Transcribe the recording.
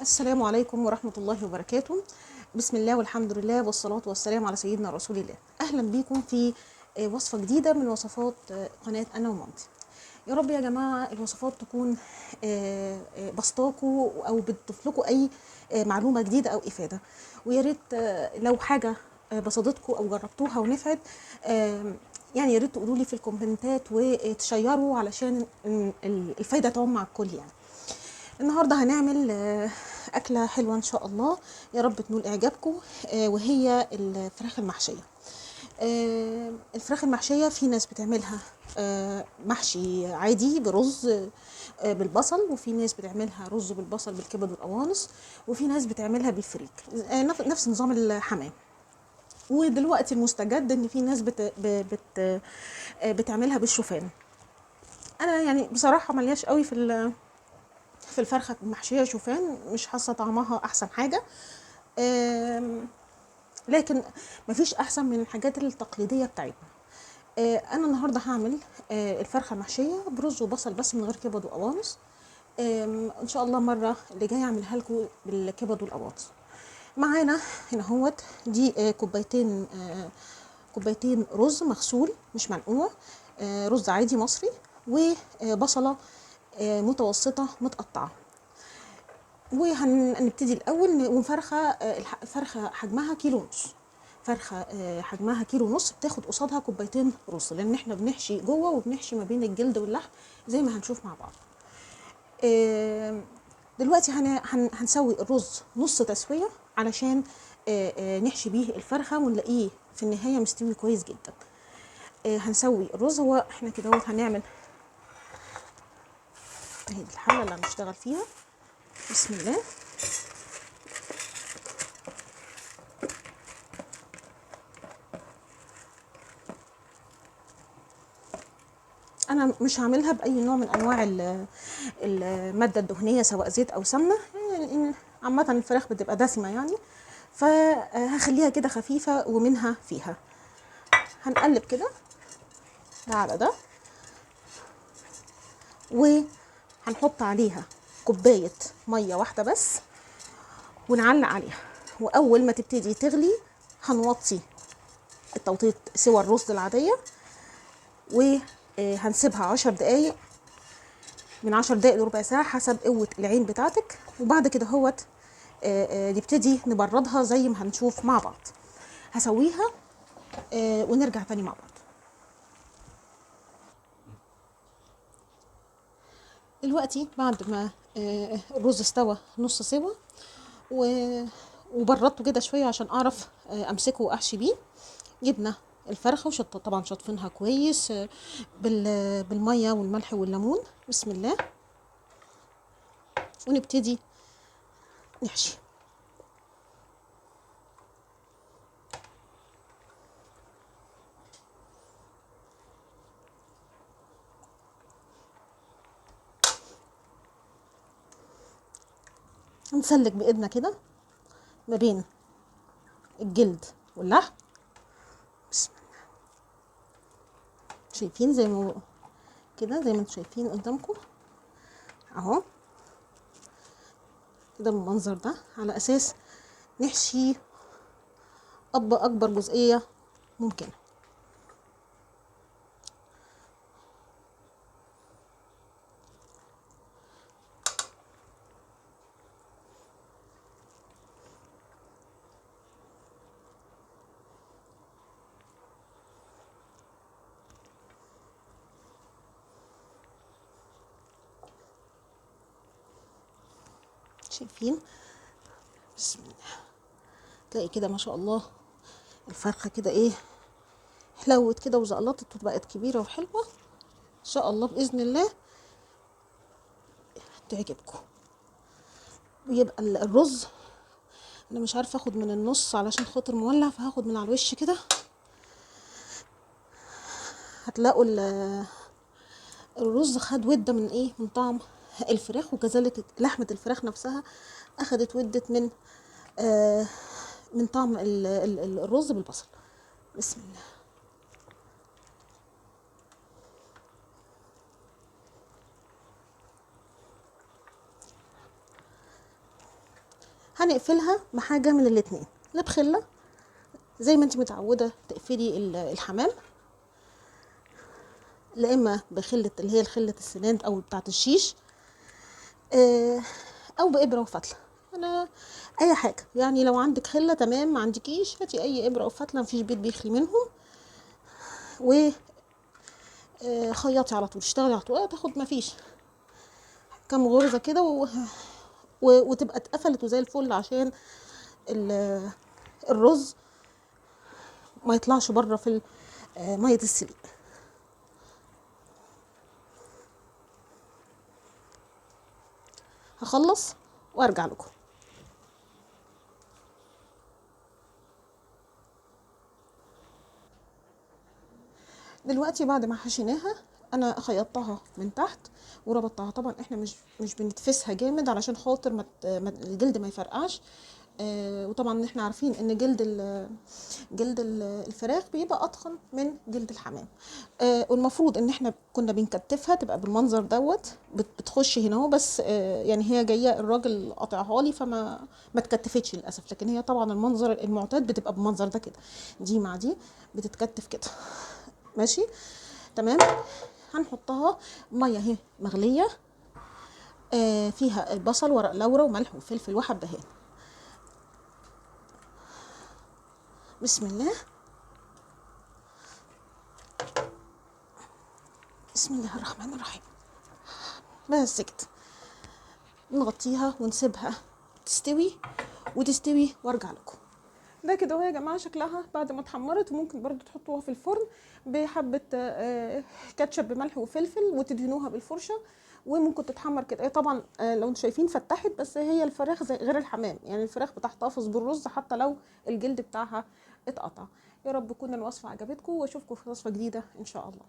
السلام عليكم ورحمة الله وبركاته. بسم الله والحمد لله والصلاة والسلام على سيدنا رسول الله. أهلا بيكم في وصفة جديدة من وصفات قناة أنا ومامتي. يا رب يا جماعة الوصفات تكون بسطاكوا أو بتضيف لكم أي معلومة جديدة أو إفادة، ويا ريت لو حاجة بسطتكم أو جربتوها ونفعت يعني يا ريت تقولوا لي في الكومنتات وتشيروا علشان الفايدة تعم مع الكل. يعني النهارده هنعمل أكلة حلوة إن شاء الله، يا رب تنول إعجابكم، وهي الفراخ المحشية. الفراخ المحشية في ناس بتعملها محشي عادي برز بالبصل، وفي ناس بتعملها رز بالبصل بالكبد والقوانص، وفي ناس بتعملها بالفريك، نفس نظام الحمام. ودلوقتي المستجد إن في ناس بت بت بتعملها بالشوفان. أنا يعني بصراحة ملياش قوي في الفرخه المحشيه شوفان، مش حاسه طعمها احسن حاجة، لكن مفيش احسن من الحاجات التقليدية بتاعتنا. انا النهارده هعمل الفرخه المحشيه برز وبصل بس من غير كبد وقوانص. ان شاء الله مرة اللي جاية اعملها لكم بالكبد والقوانص. معانا هنا اهوت دي كوبايتين رز مغسول مش منقوع، رز عادي مصري، وبصله متوسطة متقطعة. وهنبتدي الأول. وفرخة، فرخة حجمها كيلو ونص، فرخة حجمها كيلو ونص بتاخد قصادها كوبايتين رز، لأن احنا بنحشي جوه وبنحشي ما بين الجلد واللحم زي ما هنشوف مع بعض. دلوقتي هنسوي الرز نص تسوية علشان نحشي بيه الفرخة ونلاقيه في النهاية مستوي كويس جدا. هنسوي الرز، هو احنا كده هنعمل اهي الحلة اللي هنشتغل فيها. بسم الله. انا مش هعملها باي نوع من انواع المادة الدهنية سواء زيت او سمنه، يعني عامة الفراخ بتبقى دسمة يعني، فهخليها كده خفيفة ومنها فيها. هنقلب كده ده على ده، و هنحط عليها كوباية مية واحدة بس ونعلق عليها، وأول ما تبتدي تغلي هنوطي التوطيط سوى الرز العادية، وهنسيبها 10 دقايق، من 10 دقايق لربع ساعة حسب قوة العين بتاعتك. وبعد كده هوت نبتدي نبردها زي ما هنشوف مع بعض. هسويها ونرجع تاني مع بعض. دلوقتي بعد ما الرز استوى نص سوا وبردته كده شوية عشان اعرف امسكه واحشي بيه، جبنا الفرخه وشط طبعا شطفينها كويس بالمية والملح والليمون. بسم الله. ونبتدي نحشي. هنسلك بايدنا كده ما بين الجلد واللحم. بسم الله. شايفين زي ما كده، زي ما انتم شايفين قدامكم اهو كده بالمنظر ده، على اساس نحشي اكبر جزئية ممكنة. شايفين؟ بسم الله. تلاقي كده ما شاء الله الفرخه كده ايه حلوت كده وزقلطت وبقت كبيرة وحلوه ان شاء الله باذن الله تعجبكم. ويبقى الرز انا مش عارفه اخد من النص علشان خاطر مولع، فهاخد من على الوش كده. هتلاقوا الرز خد وده من ايه، من طعم الفراخ، وكذلك لحمة الفراخ نفسها اخدت ودت من من طعم الرز بالبصل. بسم الله. هنقفلها بحاجة من الاتنين، لا بخله زي ما انت متعوده تقفلي الحمام، لا اما بخله اللي هي خله السنان او بتاعه الشيش، او بابره وفتله. انا اي حاجة يعني، لو عندك خله تمام، ما عندكيش هاتي اي ابره او فتله، مفيش بيت بيخلي منهم، و خيطي على طول، اشتغلي على طول. تاخد مفيش كام غرزه كده وتبقى اتقفلت وزي الفل، عشان الرز ما يطلعش بره في مية السليق. هخلص وارجع لكم. دلوقتي بعد ما حشيناها انا خيطتها من تحت وربطتها. طبعا احنا مش بنتفسها جامد علشان خاطر الجلد ما يفرقعش، وطبعا احنا عارفين ان جلد الفراخ بيبقى اطخن من جلد الحمام، والمفروض ان احنا كنا بنكتفها تبقى بالمنظر دوت، بتخش هنا اهو، بس يعني هي جاية الراجل قاطعها لي فما ما اتكتفتش للاسف، لكن هي طبعا المنظر المعتاد بتبقى بالمنظر ده كده، دي مع دي بتتكتف كده. ماشي تمام. هنحطها مية اهي مغليه، فيها البصل ورق لورا وملح وفلفل وحبهان. بسم الله، بسم الله الرحمن الرحيم. بس كده نغطيها ونسيبها تستوي وتستوي وارجع لكم. ده كده اهو يا جماعة شكلها بعد ما اتحمرت. وممكن برضو تحطوها في الفرن بحبه، كاتشب بملح وفلفل وتدهنوها بالفرشه، وممكن تتحمر كده. طبعا، لو انتم شايفين فتحت، بس هي الفراخ زي غير الحمام، يعني الفراخ بتحتفظ بالرز حتى لو الجلد بتاعها اتقطع. يا رب تكون الوصفة عجبتكم، واشوفكم في وصفه جديدة ان شاء الله.